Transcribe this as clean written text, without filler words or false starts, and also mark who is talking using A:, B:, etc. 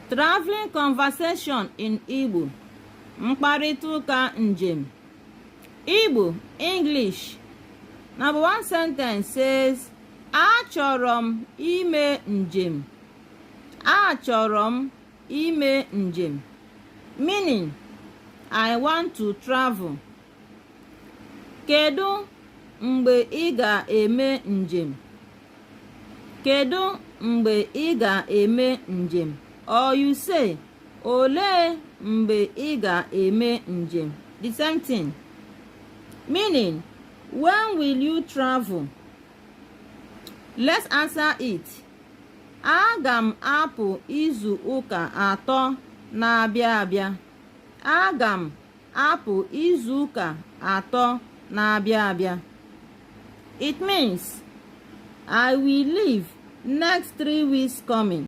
A: Traveling conversation in Igbo. Mkparịta ụka njem. Igbo, English. Number one sentence says, "Achọrọ m ime njem." Achọrọ m ime njem. Meaning, "I want to travel." Kedu mgbe ị ga-eme njem? Kedu mgbe ị ga-eme njem? Or you say, "Olee mgbe ị ga-eme njem?" The same thing. Meaning, "When will you travel?" Let's answer it. Aga m apụ izu ụka 3 na-abịa abịa. Aga m apụ izu ụka 3 na-abịa abịa. It means, "I will leave next 3 weeks coming."